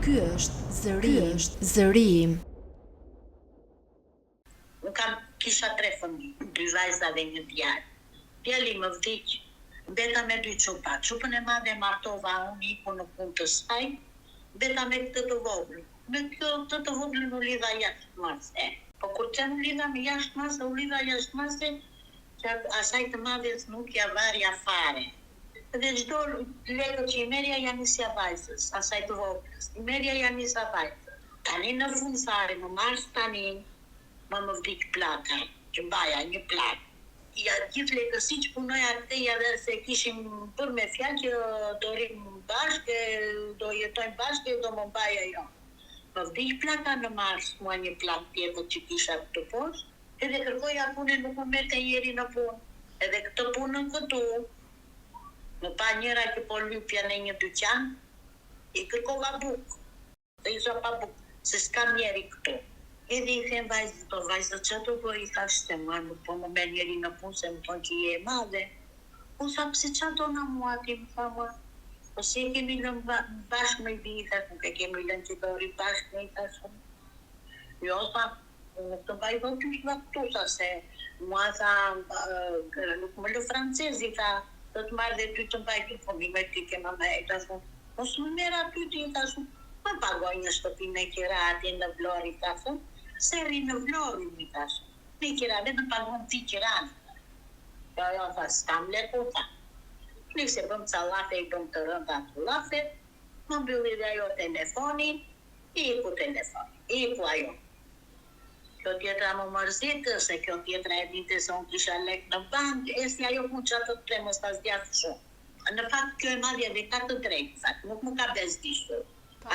Ky është zëri Ky është zëri im. Unë kam kisha tre fëmijë, dy vajza dhe një djalë. Djali më vdiq, mbeta me dy çupa. Çupën e madhe e martova unë, iku në punë të saj, mbeta me këtë të voglën. Me këtë të voglën u lidha jashtë mase. Po kur them u lidha me jashtë mase, u lidha jashtë mase që asaj të madhes nuk ia varja fare. Dhe çdo lekët që i merrja ia nisja vajzës, asaj të voglës. I merrja ia nisa vajzës. Tani në fund fare, në mars tani, më më vdiq plaka, që mbaja, një plakë. Ja gjithë lekët siç punoja këtej ja dhe se kishim bërë me fjalë që do rrim bashkë e do jetojmë bashkë e do më mbajë ajo. Më vdiq plaka në mars mua një plakë tjetër që kisha këtu poshtë. Edhe kërkoja punë e nuk më merrte njeri në punë. Edhe këtë punën këtu, më pa njëra që po lypja në një dyqan, i kërkova bukë, dhe isha pa bukë, se s'kam njeri këtu. Edhe i them vajzës, po vajzë ça do bëj, i thashë se mua nuk po më merr njeri në punë se më thonë që je e madhe. Po tha pse ça do nga mua ti, më tha mua. Po si e kemi lënë bashkë moj bijë, i thashë nuk e kemi lënë që do rri bashkë ne, i thashë unë. Jo, tha, Unë nuk të mbaj dot ty tha këtu tha se mua tha nuk më lë francezi tha do të marr dhe ty të mbaj këtu po mirë ti ke mama e thash unë mos më merr aty ti i thash unë më pago një shtëpi me qira atje në Vlorë i thash unë se rri në Vlorë unë i thash me qira vetëm pagon ti qiranë jo jo tha s'kam lek unë tha nejse bëmë ca llafe i bëmë të rënda ato llafe më mbylli dhe ajo telefonin iku telefoni iku ajo Kjo tjetra m'u mërzit, se kjo tjetra e dinte se unë kisha lekë në bankë, e si ajo punë ça të të them mos ta zgjas shumë. Në fakt kjo e madhja dhe ka të drejtë, në fakt nuk më ka bezdisur.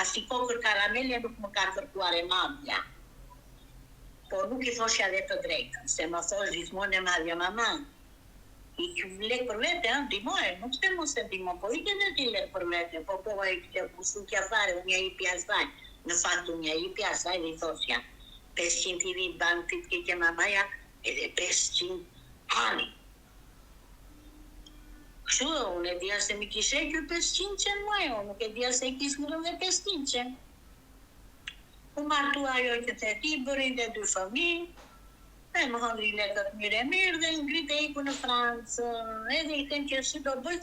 As një kokërr karamele nuk më ka kërkuar e madhja. Por nuk i thoshja dhe të drejtën, se më thosh gjithmonë e madhja mama, Hiq lek për vete ë, ndihmoje, nuk them mos e ndihmo, po hiq edhe ti lek për vete, po po e kishte s'ikja fare, unë ia jepja asaj, në fakt unë ia jepja asaj dhe i thoshja, 500 i vijnë bankë ti të keqe mamaja, edhe 500 hani. Kështu e unë e dija se mi kish hequr 500 qen mua, unë nuk e dija se e kish ngrënë dhe 500 qen. U martua ajo që the ti, bëri dhe dy fëmijë, E më hëngri lekët mirë e mirë dhe ngrit e iku në Francë. Edhe i them që si do bëj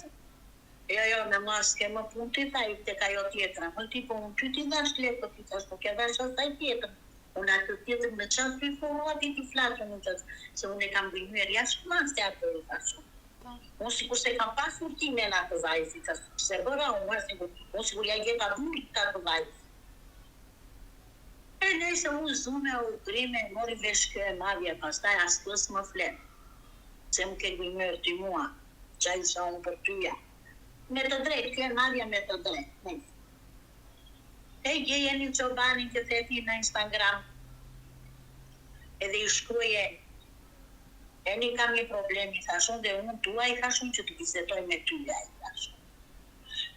Jo jo me mua s'ke më punë ti tha ik tek ajo tjetra. Moj ti po unë ty t'i dhash lekët i thash nuk ia dhash asaj tjetrën. Unë atë tjetrën me ça ty po ti t'i flas unë i thash se unë e kam gënjyer jashtë mase atë i thash unë. Unë sikur s'e kam pasur timen atë vajzë i thash pse bëra unë sikur unë sikur ia gjeta burrit atë vajzë. E nejse u zume u grime mori vesh kjo e madhja pastaj as kjo s'më flet pse më ke gënjyer ti mua ça isha unë për tyja me të drejtë kjo e madhja me të drejtë nejse e gjej Eni Çobanin që the ti në Instagram edhe i shkruaj Eni Eni kam një problem i thash unë dhe unë dua i thash unë që të bisedoj me tyja i thash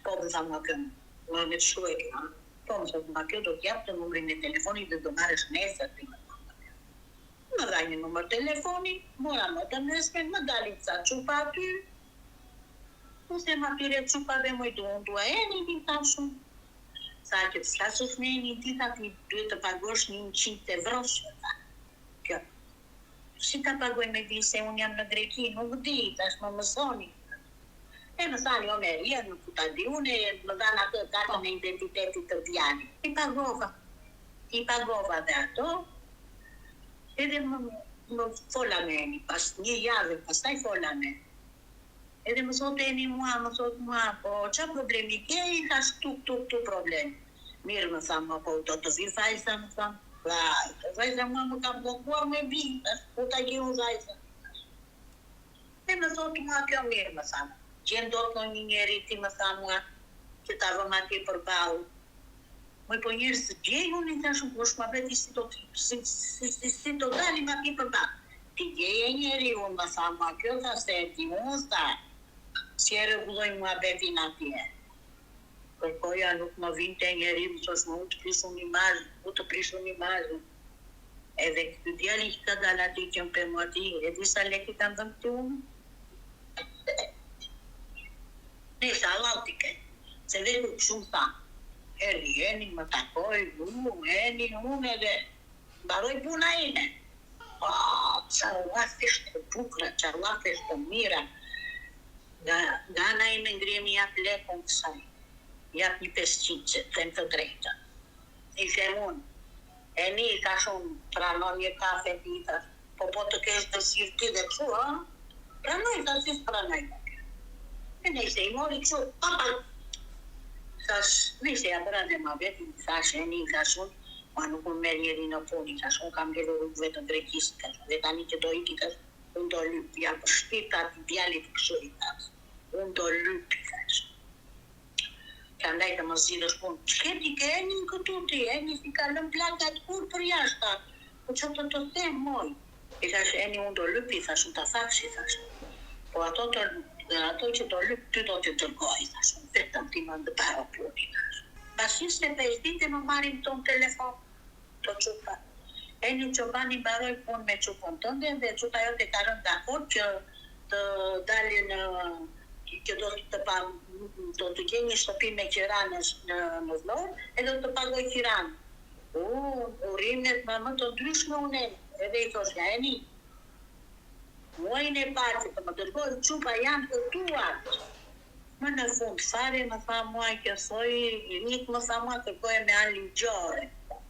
po më tha mua kjo më me të shkruaj kjo Po më thotë ma kjo do të jap të numrin e telefonit dhe do marrësh nesër ti më tha ma kjo. Më dha një numër telefoni, mora më të nesërmen, më dalin ca çupa aty. U them atyre çupave moj du unë dua Enin i thash unë. Tha që të flasësh me Enin ti tha ti duhet të pagosh 100 evrosh më tha. Kjo. Si ta pagoj me di se unë jam në Greqi, nuk di, thash më mësoni. E më thanë jo Meria, nuk ku ta di unë, e më dhanë atë kartën e identitetit të djalit. I pagova. I pagova dhe ato, edhe më, më fola me Eni, pas një jave, pastaj fola me. Edhe më thotë Eni mua, më thotë mua, po ça problemi ke, i thash këtu, këtu, këtu problem. Mirë më tha mua, po do të vi vajza, më tha. Vaj, vajza mua më ka bllokuar me vi, thash, ku ta gjej unë vajzën. E më thotë mua kjo mirë më tha, gjen dot ndonjë njeri ti më tha mua që ta vëmë atje përballë. Moj po njerëz gjej unë i thashë po është muhabeti si do si si si si do dalim atje përballë. Ti gjeje njeriun më tha mua kjo tha se e di unë tha si e rregulloj muhabetin atje. Kërkoja nuk më vinte njeri më thosh më u të prish unë imazhin, u të prish unë imazhin. Edhe ky djali që ka dalë aty që më pe mua ti, e di sa lekë i kam dhënë këtij unë? Nejse hallall t'i ketë, se dhe ky kështu më tha. Erdhi Eni, më takoi, u, Eni, unë edhe mbaroi puna ime. Ah, ca llafesh të bukura, ca llafesh të mira. Nga, nga ana ime ngrihem i jap lekun kësaj. Jap një pesëqindëshe, të them të drejtën. I them unë, Eni, i thash unë, pranon një kafe ti, i thash, po po të kesh dëshirë ti dhe kështu, ë? Pranoj, tha, si s'pranoj më kjo. E nejse, i mori kështu, pa pa. Thash, nejse, ia bëra dhe muhabetin, i thash, Eni, i thash unë, mua nuk më merr njeri në punë, i thash, unë kam ngelur rrugëve të Greqisë, i thash, dhe tani që do iki, i thash, unë do lyp, ia pëshpërita atij djalit kështu, i thash, unë do lyp, i thash. Prandaj të më zgjidhësh punë. Ç'ke ti ke Enin këtu ti, Eni s'i ka lënë plakat kurrë përjashta. Po ça të të them moj. I thashë Eni unë do lyp i thashë unë ta thashë i thashë. Po ato të ato që do lyp ty do t'i dërgoj i thashë unë vetëm ti më mbaro punë i thashë. Mbas 25 dite më marrin këto në telefon. Këto çupa. Eni Çobani mbaroi punë me çupën tënde dhe çupa jote ka rënë dakord që të dalë në që do të pa do të gjejë një shtëpi me qira në në në Vlorë e do të pagojë qiranë. U urimet më më të ndryshme unë edhe i thoshja Eni muajin e parë që të më dërgojë çupa janë të tuat. Më në fund fare më tha mua që thoj ik më tha mua kërkoje me anë ligjore më tha.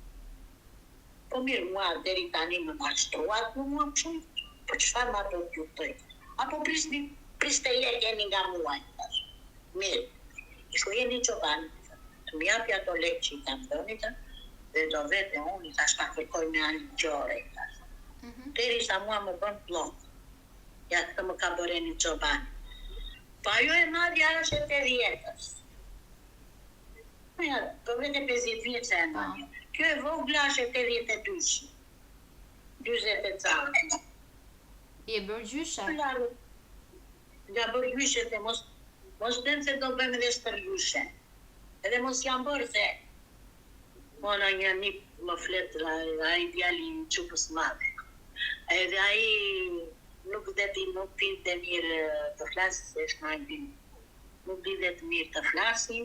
Po mirë mua deri tani më mashtruat ju mua kështu për çfarë ma bëtë ju këtë apo prisni priste lekë Eni nga mua i thash mirë i shkoj Eni Çobanit i thash të më japi ato lekë që i kam dhënë i thash dhe do vete unë i thash ta kërkoj me anë ligjore i thash derisa mua më bën bllok Ja këtë më ka bërë Eni Çobani. Po ajo e madhja është e tetëdhjetës. Po ja, po vete 50 vjeçe e madhja. Kjo e vogla është e 82-shit. 40 e ca. Je bërë gjyshe. Nga bërë gjyshe se mos mos them se do bëhem edhe stërgjyshe. Edhe mos jam bërë se Po në një nip më flet ai djali i çupës madhe. Edhe ai nuk dhe di nuk di dhe mirë të flasë se është në Angli. Nuk di dhe të mirë të flasi,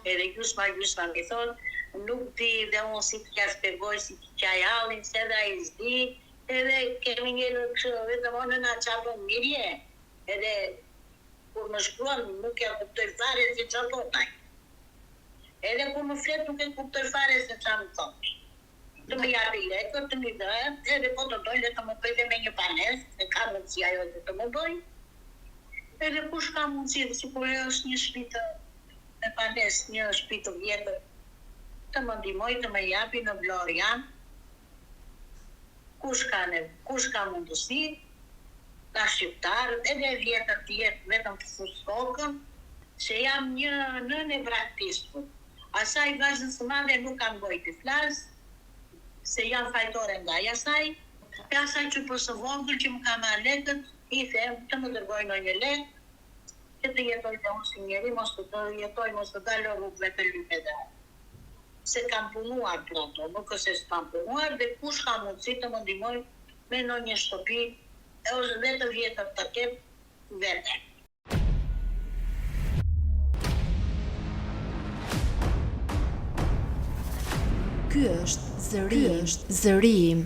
edhe gjysma gjysma m'i thot, nuk di dhe unë si t'ia shpjegoj si t'i qaj hallin se edhe ai s'di, edhe kemi ngelur kështu vetëm o nëna ça bën mirë je, edhe kur më shkruan nuk ja kuptoj fare se ça thot ai. Edhe kur më flet nuk e kuptoj fare se ça më thotë. Të më japi lekët, të m'i dhë, edhe po të dojë le të më bëjë dhe me një banesë, se ka mundësi ajo që të më bëjë. Edhe kush ka mundësi, sikur ajo është një shtëpi të me banesë, një shtëpi të vjetër, të më ndihmojë, të më japi në Vlorë janë. Kush ka ne, kush ka mundësi, nga shqiptarët, edhe e vjetër të jetë vetëm të fusë kokën, se jam një nënë e braktisur. Asaj vajzës së madhe nuk kam gojë t'i flas, se jam fajtore ndaj asaj, e asaj çupës së vogël që më ka marrë lekët, i them të më dërgojë ndonjë lek, që të jetoj dhe unë si njeri, mos të jetoj, mos të dal rrugëve të lyp edhe unë. Se kam punuar për ato, nuk është se s'kam punuar dhe kush ka mundësi të më ndihmojë me ndonjë shtëpi, ose dhe të vjetër ta ketë, vete. Ky është zëri, ky është zëri im.